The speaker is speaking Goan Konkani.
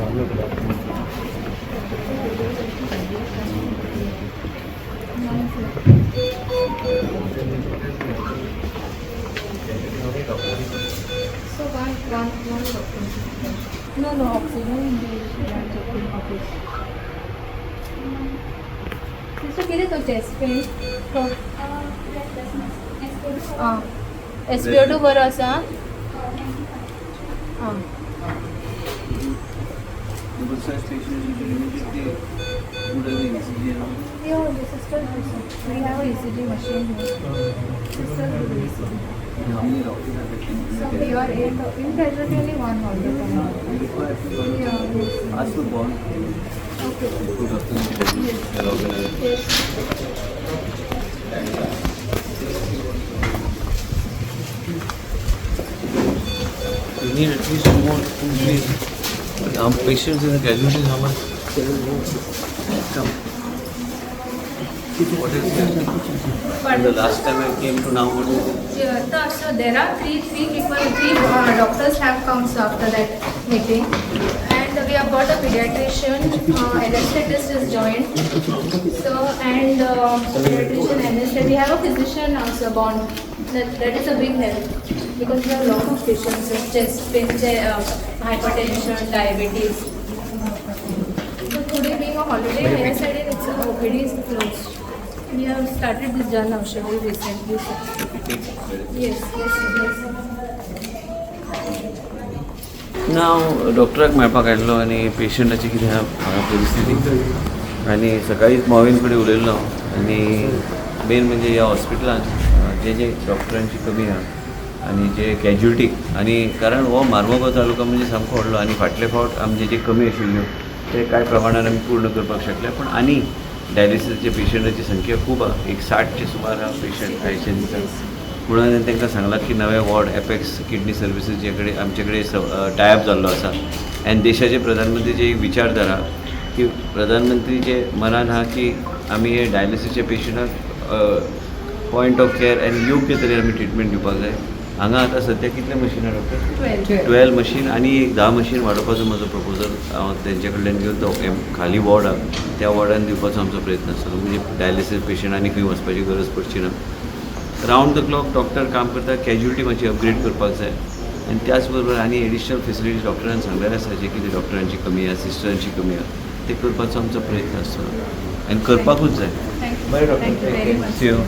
Hum log doctor. So one doctor. No, oxygen in the office. So कितें तो चेस्ट पेन? आं, SpO2 बरो आसा. आं. Because such patients, you should immediately put an ECG and all. Yeah, the sister also. We have a ECG machine here. Sister do the ECG. How many doctors are there? So we are eight, in casualty only one all the time. We require at least one. Yeah, yes. Ask for bond. Okay. Two doctors. Yes. They'll organize. Yes. We need at least two more, two, three. Patients in the casualties, how much? Come. What is it? And the last time I came to now, what is it? Yeah, so there are three people, three doctors have come, so after that meeting, and we have got a pediatrician, anesthetist is joined. So and pediatrician, anesthetist, we have a physician also bond. That is a big help because we have a lot of patients with chest pain, hypertension, diabetes. So today being a holiday, I said it's OPD is closed. We have started this Jan Aushadhi recently, sir. Yes. ना हांव डॉक्टराक मेळपाक आयिल्लो आनी पेशंटाची कितें आहा हांगा परिस्थिती आनी सकाळीच मोविन कडेन उलयल्लो हांव. आनी मेन म्हणजे ह्या हॉस्पिटलान जे जे डॉक्टरांची कमी आहा आनी जे कॅज्युलिटी आनी कारण हो मार्मोगांव तालुका म्हणजे सामको व्हडलो आनी फाटले फावट आमचे जे कमी आशिल्ल्यो ते कांय प्रमाणान आमी पूर्ण करपाक शकले, पण आनी डायलिसीसचे पेशंटाची संख्या खूब आहा, एक 60चे सुमार आहा पेशंट डायलिसीसाक. म्हणून हांवें तांकां सांगलां की नवे वॉर्ड एपेक्स किडनी सर्विसीस जे कडेन आमचे कडेन टायप जाल्लो आसा आनी देशाचे प्रधानमंत्री जे एक विचारधारा की प्रधानमंत्रीचे मनान आहा की आमी हे डायलिसीसच्या पेशंटाक पॉयंट ऑफ केअर आनी योग्य तरेन आमी ट्रिटमेंट दिवपाक जाय. हांगा आतां सद्या कितले मशिनां डॉक्टर? 12. 12 मशीन आनी एक 10 मशीन वाडोवपाचो म्हजो प्रपोजल हांव तेंचे कडल्यान घेवन तो खाली वॉर्ड आहा त्या वॉर्डान दिवपाचो आमचो प्रयत्न आसतलो, म्हणजे डायलिसीस पेशंट आनी खंय वचपाची गरज पडची ना. रावंड the clock doctor काम करता, कॅज्युलिटी मातशी अपग्रेड करपाक जाय आनी त्याच बरोबर आनी एडिशनल फेसिलिटीज डॉक्टरान सांगलेलें आसा, जे कितें डॉक्टरांची कमी आहा, सिस्टरांची कमी आहा, ते करपाचो आमचो प्रयत्न आसतलो आनी करपाकूच जाय. Thank you. बरें doctor. Thank you very much. See you.